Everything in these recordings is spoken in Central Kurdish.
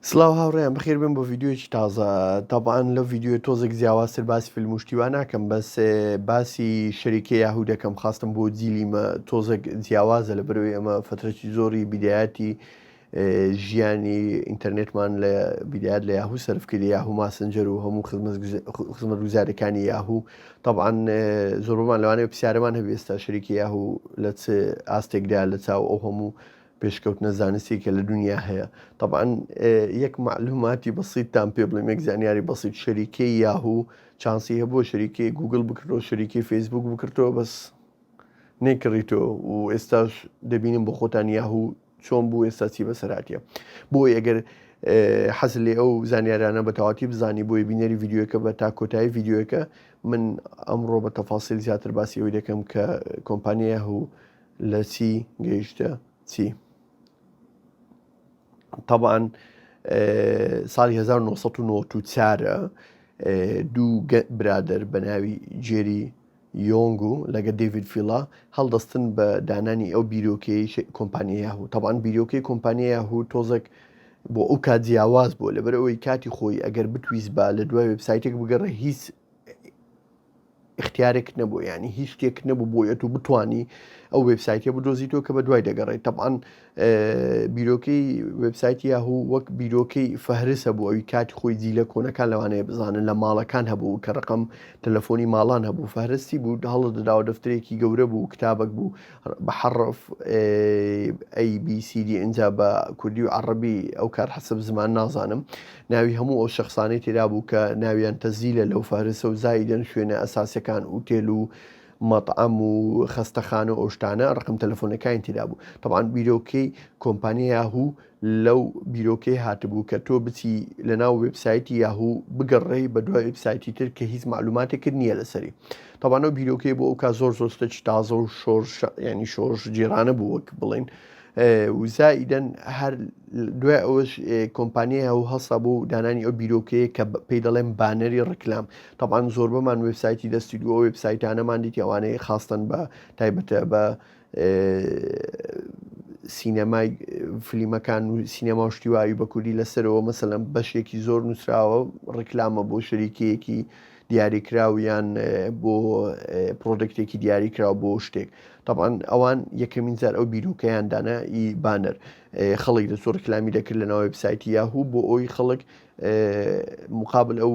سڵاو هاوڕێیان بەخێر بێن بۆ ڤیدیۆیەکی تازە تەبعەن لەو ڤیدیۆ تۆزێک جیاوازتر باسی فیلم و شتی وا ناکەم بەس باسی شەریکەی یاهو دەکەم خواستم بۆ جیلی مە تۆزێک جیاوازە لە بەرەوەی ئەمە فترەی زۆری بیدایەتی ژیانی ئینتەرنێتمان لە بیدایەت لە یاهو سەرف کردی یاهو ماسنجەر و هەموو خزمەتگوزاریەکانی یاهو طبعا زۆربەمان لەوانەیە پرسیارەمان هەبێ ئێستا شەریکی یاهو لە چ ئاستێکدا لە چاو ئەو هەموو پێشکەوتنە زانستی کە لە دنیا هەیە طبعا یەک معلوماتی بەسیتتان پێ بڵێم یەک زانیاری بەسیت شەریکەی یاهو چانسی هەبووە شەریکەی گوگل بکردەوە شەریکەی فەیسبوک بکردەوە بەس نەیکڕیتەوە و ئێستاش دەبینم بۆ خۆتان یاهو چۆن بوو ئێستا چی بەسەراتیە بۆی ئەگەر حەز لێ ئەو زانیارانە بە تەواتی بزانی بۆی بینەری ڤیدیۆکە بە تا کۆتایی ڤیدیۆکە من ئەمڕۆ بە تەفاسیل زیاتر باسی ئەوی دەکەم کە کۆمپانیا یاهو لە چی گەیشتە چی؟ تەبعەن ساڵی 1994 دوو برادەر بە ناوی جێری یۆنگ و لەگە دەیڤید فیلا هەڵدەستن بە دانانی ئەو بیرۆکەی کۆمپانیا یاهو تەبعەن بیرۆکەی کۆمپانیا یاهو تۆزێک بۆ ئەو کات جیاواز بوو لەبەر ئەوەی کاتی خۆی ئەگەر بتویست بە لە دوای وبسایتێک بگەڕێ هیچ ئیختیارێکت نەبوو یانی هیچ شتێکت نەبوو بۆی ئەتوو بتانی ئەو وبسایتە بدۆزیتەوە کە بە دوای دەگەڕێت تەبعەن بیرۆکەی وبسایتی یاهو وەک بیرۆکەی فەهرسە بوو ئەوی کاتی خۆی جیلە کۆنەکان لەوانەیە بزانن لە ماڵەکان هەبوو کە ڕقم تەلەفۆنی ماڵان هەبوو فەهرستی بوو هەڵە دەداوە دەفترێکی گەورە بوو کتابێک بوو بە حەڕف A B C D ئینجا بە کوردی و عەڕەبی ئەو کار حەسەب زمان نازانم ناوی هەموو ئەو شەخسانەی تێدا بوو کە ناویان تەزیلە لەو فەهرسە و زایدەن شوێنە ئەساسەکان ئوتێل و مەطعەم و خەستەخانە و ئەو شتانە ڕقم تەلەفۆنەکانی تێدا بوو تەبعەن بیرۆکەی کۆمپانیا یاهوو لەو بیرۆکەی هاتبوو کە تۆ بچی لە ناو وێبسایتی یاهوو بگەڕێی بە دوای وێبسایتی تر کە هیچ معلوماتێکت نییە لەسەری تەبعەن ئەو بیرۆکەی بۆ ئەو کا زۆر زۆر شتێکی تازە و شۆڕش ینی شۆڕش جیرانە بوو وەک بڵێن و زائیدەن هەر دوای ئەوەش کۆمپانیای هەو هەستا بۆ دانانی ئەو بیرۆکەیە کە پێی دەڵێن بانەری ڕکلام تەبعەن زۆربەمان وێبسایتی دەستی دووە وێبسایتانەمان دیتی ئەوانەیە خاستن بە تایبەتە بە سینەمای فلیمەکان و سینەما و شتی وایی بە کوردی لەسەرەوە مەسەلەن بەشێکی زۆر نووسراوە ڕیکلامە بۆ شەریکەیەکی دیاریکراو یان بۆ product ێکی دیاریکراو بۆ شتێک تەبعەن ئەوان یەکەمین جار ئەو بیرۆکەیان دانا ئی banner خەڵک دەچوو ڕیکلامی دەکرد لە ناو وێبسایتی یاهوو بۆ ئەوی خەڵک مقابل ئەو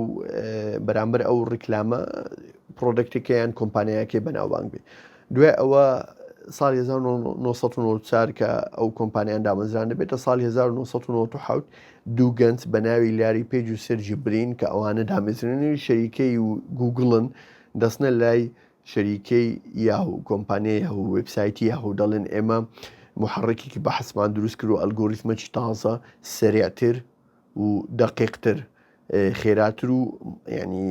بەرامبەر ئەو ڕیکلامە product ەکەیان کۆمپانیایەکەی بەناوبانگ بێ دوای ئەوە ساڵی 1994 کە ئەو کۆمپانیان دامەزران دەبێتە ساڵی 1997 دوو گەنج بە ناوی لاری پێج و سێرجی برین کە ئەوانە دامەزرێنەری شەریکەی و گوگڵن دەستنە لای شەریکەی یاهو کۆمپانیای یاهو وێبسایتی یاهو دەڵێن ئێمە محرکێکی بەحسمان دروست کرد و ئەلگۆریتمەکی تازە سەریعتر و دەقیقتر خێراتر و ینی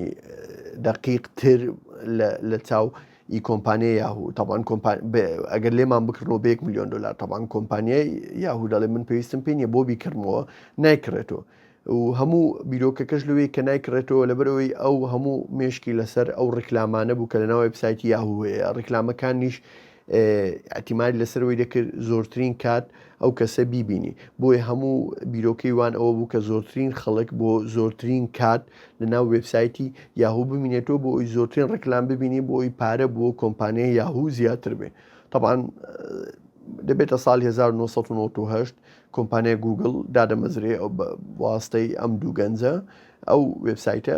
دەقیقتر لە چاو ئی کۆمپانیای یاهو تەبان ئەگەر لێمان بکڕنەوە بە 1 میلیۆن دلار تەبان کۆمپانیای یاهو دەڵێ من پێویستم پێ نیە بۆ بیکڕمەوە نایکڕێتەوە و هەموو بیرۆکەکەش لەوەی کە نایکڕێتەوە لەبەرئەوەی ئەو هەموو مێشکی لەسەر ئەو ڕیکلامانە بوو کە لەناو وێبسایتی یاهو هەیە ڕیکلامەکانیش ئیعتیمادی لەسەرەوەی دەکرد زۆرترین کات ئەو کەسە بیبینی بۆیە هەموو بیرۆکەی وان ئەوە بوو کە زۆرترین خەڵک بۆ زۆرترین کات لە ناو وێبسایتی یاهو بمینێتەوە بۆ ئەوی زۆرترین ڕیکلام ببینی بۆ ئەوی پارە بۆ کۆمپانیای یاهو زیاتر بێ طبعا دەبێتە ساڵی 1998 کۆمپانیای گوگڵ دادەمەزرێ ئەو بە واستەی ئەم دوو گەنجە ئەو وێبسایتە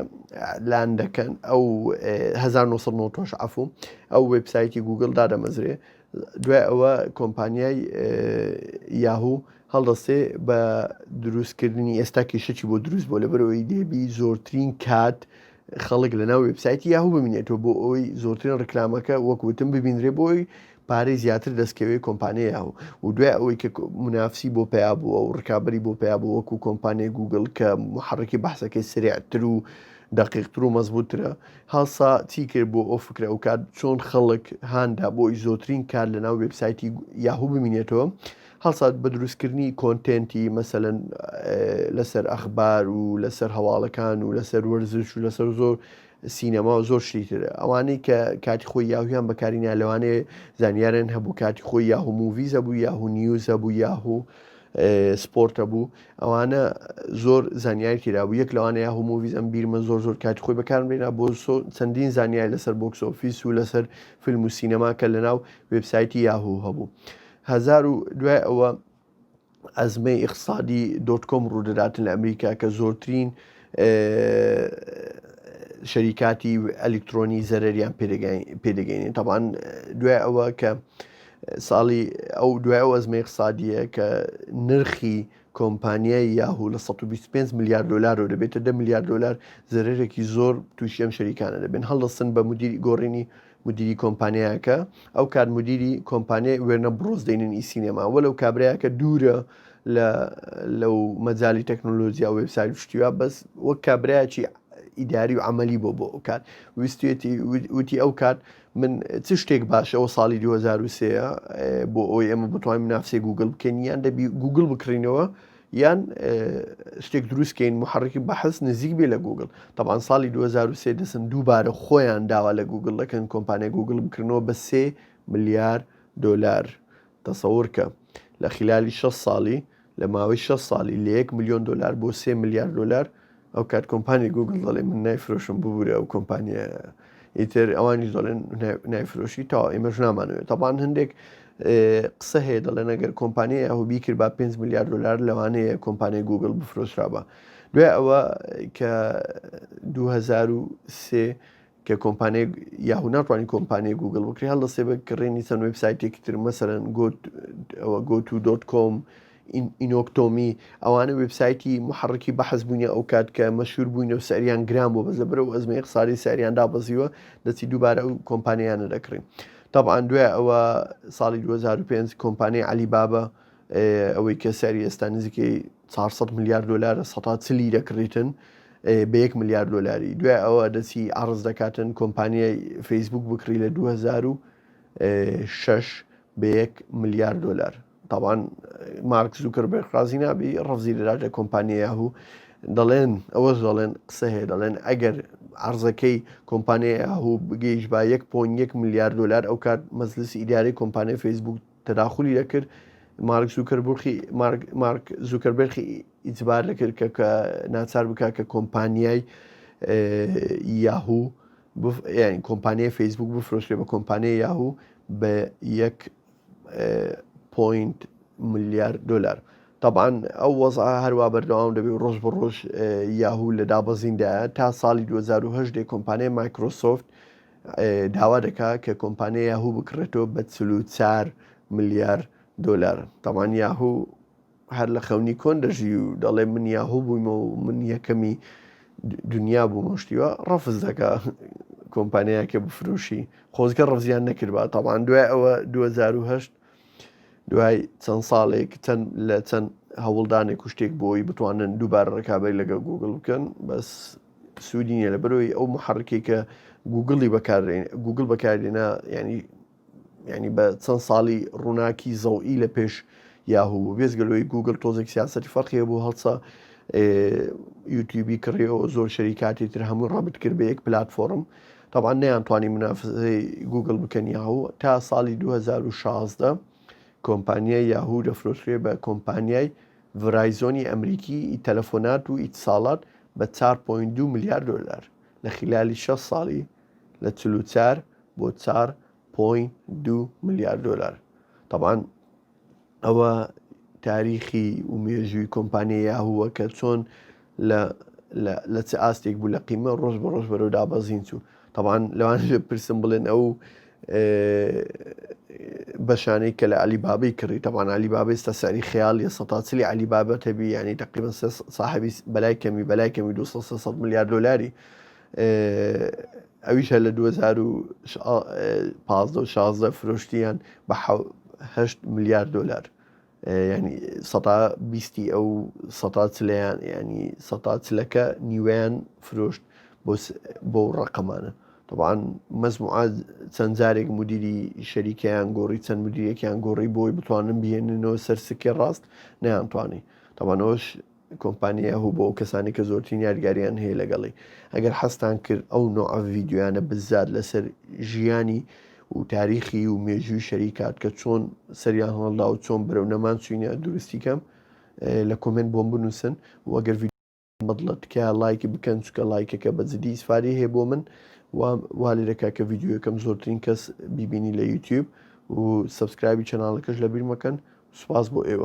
لان دەکەن ئەو 1998 عفو ئەو وێبسایتی گوگڵ دادەمەزرێ دوای ئەوە کۆمپانیای یاهو هەڵدەستێ بە دروستکردنی ئێستا کێشەکی بۆ دروست بۆ لەبەرەوەی دێبی زۆرترین کات خەڵک لە ناو وێبسایتی یاهو بمینێتەوە بۆ ئەوەی زۆرترین ڕیکلامەکە وەک وتم ببینرێ بۆی پارەی زیاتر دەستکەوێ کۆمپانیای یاهو و دوای ئەوەی کە منافسی بۆ پەیا بووە و ڕکابەری بۆ پەیا بووە وەکو کۆمپانیای گوگل کە محرکی بەحسەکەی سریعتر و دەقیقتر و مەزبووترە هەڵسا چی کرد بۆ ئەو فکرە ئەو کات چۆن خەڵک هاندا بۆی زۆرترین کار لە ناو وێبسایتی یاهو بمینێتەوە هەڵسات بە دروستکردنی content ی مەسەلەن لەسەر ئەخبار و لەسەر هەواڵەکان و لەسەر وەرزش و لەسەر زۆر سینەما و زۆر شتی تر ئەوانەی کە کاتی خۆی یاهویان بەکارینا لەوانەیە زانیارن هەبوو کاتی خۆی یاهو Movies هەبوو یاهو News هەبوو یاهو. سپۆرتە بوو ئەوانە زۆر زانیاری تێدا بوو یەک لەوانە Yahoo Movies ئەم بیرمە زۆر زۆر کاتی خۆی بەکارم دێنا بۆ چەندین زانیاری لەسەر box office و لەسەر فیلم و سینەما کە لەناو وێبسایتی یاهوو هەبوو هەزار و دوای ئەوە ئەزمەی ئیقتسادی dot com ڕوودەداتن لە ئەمریکا کە زۆرترین شەریکاتی ئەلیکترۆنی زەرەریان پێدەگەینێت تاوان دوای ئەوە کە ساڵی ئەو دوای ئەو ئەزمەی اقتصادیە کە نرخی کۆمپانیای یاهو لە 125 ملیار دلار و دەبێتە 10 ملیار دلار زەرەرێکی زۆر تووشی ئەم شەریکانە دەبن هەڵدەستن بە مدیری گۆڕینی مدیری کۆمپانیاکە ئەو کات مدیری کۆمپانیای Warner Bros دەینن ئی سینەما وەلو کابراەکە دوورە لە لەو مەجای تەکنۆلۆژیا وبسایت شتیوە بەس وەک کابراایکی ئیداری و عملی بۆ بۆ ئەو کات ویستێتی وتی ئەو کات من چ شتێک باشە ئەوە ساڵی 2023 بۆ ئەوەی ئێمە بتوانین منافسەی گوگل بکەین یان دەبی گوگل بکڕینەوە یان شتێک دروستکەین محرکی بەحس نزیک بێ لە گوگل طبعا ساڵی 2023 دەسن دووبارە خۆیان داوا لە گوگل دەکەن کۆمپانیای گوگل بکردنەوە بە 3 ملیار دلار تەسەور کە لە خلالی 6 ساڵی لە ماوەی 6 ساڵی لە 1 میلیۆن دلار بۆ 3 ملیار دلار ئەو کات کۆمپانی گوگل دەڵێ من نایفرۆشم ببورە ئەو کۆمپانیایە ئیتر ئەوانیش دەڵێن نایفرۆشی تا ئێمەش نامانەوێت تاوان هەندێک قسە هەیە دەڵێن ئەگەر کۆمپانیای یاهو بیکرد با 5 میلیارد دلار لەوانەیە کۆمپانیای گوگل بفرۆشرابا دوای ئەوە کە 2003 کە کۆمپانیای یاهو ناتوانانی کۆمپانیای گوگل بکری هەڵدەسێ بە کڕینی چەند وبسایتێکی تر مەسەرەن ئەوە GoTo dot com ئینۆکتۆمی ئەوانە وبسایتی محرکی بەحس بوونە ئەو کات کە مەشهور بووینە و سەریان گران بۆ بەس لەبەرەوە ئەزمەی اقتصادی سەریان دابەزیوە دەچی دووبارە ئەو کۆمپانیانە دەکڕین طبعا دوای ئەوە ساڵی 2005 کۆمپانیای علی بابا ئەوەی کە سەری ئێستا نزیکەی 400 ملیار دلار سەتا چلی دەکڕیتن بە یەک ملیار دلاری دوای ئەوە دەچی عرض دەکاتن کۆمپانیای فەیسبوک بکڕی لە 2006 بە یەک ملیار دلار تاوان مارک زوکەربێرگ ڕازی نابی ڕەفزی دەداتە کۆمپانیای یاهو دەڵێن ئەوەش دەڵێن قسە هەیە دەڵێن ئەگەر عرضەکەی کۆمپانیای یاهو بگەیش با 1.1 ملیار دلار ئەو کات مەجلسی ئیداری کۆمپانیای فەیسبوک تەداخلی دەکرد مارک زوکەربورخی مارک مارک زوکەربێرخی ئیجبار دەکرد کە کە ناچار بکات کە کۆمپانیای یاهو یعنی کۆمپانیای فەیسبوک بفرۆشێ بە کۆمپانیای یاهو بە یەک point ملیار دلار طبعا ئەو وەزع هەروا بەردەوام دەبێ و ڕۆژ بە ڕۆژ یاهو لە دابەزیندایە تا ساڵی 2010 دێ کۆمپانیای مایکرۆسۆفت داوا دەکا کە کۆمپانیای یاهو بکڕێتەوە بە 44 ملیار دلار طبعا یاهو هەر لە خەونی کۆن دەژی و دەڵێ من یاهو بوویمە و من یەکەمی دنیا بووم شتیوە ڕەفز دەکا کۆمپانیایەکە بفرۆشی خۆزگە ڕەفزیان نەکردبا تاوان دوای ئەوە 2010 دوای چەند ساڵێک چەند لە چەند هەوڵدانێک و شتێک بۆی بتوانن دووبارە ڕکابەری لەگەڵ گوگل بکەن بەس سوودی نیە لە بەرەوەی ئەو محرکێک کە گوگلی بەکارێن گوگل بەکاردێنا ینی ینی بە چەند ساڵی ڕووناکی زەوئی لە پێش یاهوو بوو بێزگە لەوەی گوگل تۆزێک سیاسەتی فەرقی هەبوو هەڵسا یوتیوبی کڕیەوە زۆر شەریکاتی تر هەموو ڕەبت کرد بە یەک پلتفۆرم طبعا نەیانتوانی منافسەی گوگل بکەن یاهوو تا ساڵی 2016 کۆمپانیای یاهوو دەفرۆشرێ بە کۆمپانیای ڤرایزۆنی ئەمریکی تەلەفۆنات و ئیتساڵات بە 4.2 ملیار دلار لە خلالی 6 ساڵی لە 44 بۆ 4.2 ملیار دلار طبعا ئەوە تاریخی و مێژووی کۆمپانیای یاهووە کە چۆن لە لە چ ئاستێک بوو لە قیمە ڕۆژ بە ڕۆژ بەرەو دابەزین چوو تەبان لەوانەیە پرسم بڵێن ئەو بەشانەی کە لە علی بابی کڕی تەبان علی بابی ئێستا سعری خەیاڵیە سەتا چلی علی بابە تەبی ینی تقریبا صاحبی بەلای کەمی بەلای کەمی 200 ملیار دلاری ئەویش هەر لە 2015 و 16 فرۆشتیان بە 8 ملیار دلار ینی سەتا بیستی ئەو سەتا چلیان ینی سەتا چلەکە نیوەیان فرۆشت بۆ بۆ ڕقەمانە طبعا مەزموعە چەند جارێک مدیری شەریکەیان گۆڕی چەند مدیرێکیان گۆڕی بۆی بتوانن بهێننەوە سەر سکێ ڕاست نەیانتوانی تەبانەوەش کۆمپانیای یاهوو بۆ ئەو کەسانەی کە زۆرترین یادگاریان هەیە لەگەڵی ئەگەر حەزتان کرد ئەو نوعە ڤیدیۆیانە بزات لەسەر ژیانی و تاریخی و مێژووی شەریکات کە چۆن سەریان هەڵدا و چۆن بەرەو نەمان چوینە دروستی کەم. لە comment بۆم بنووسن و ئەگەر بەدڵە تکایە ڵایکی بکەن چونکە ڵایکەکە بە جدی ئیسفادەی هەیە بۆ من و وا لێ دەکات کە ڤیدیۆیەکەم زۆرترین کەس بیبینی لە یوتیوب و subscribe ی channel ەکەش لەبیر مەکەن سوپاس بۆ ئێوە.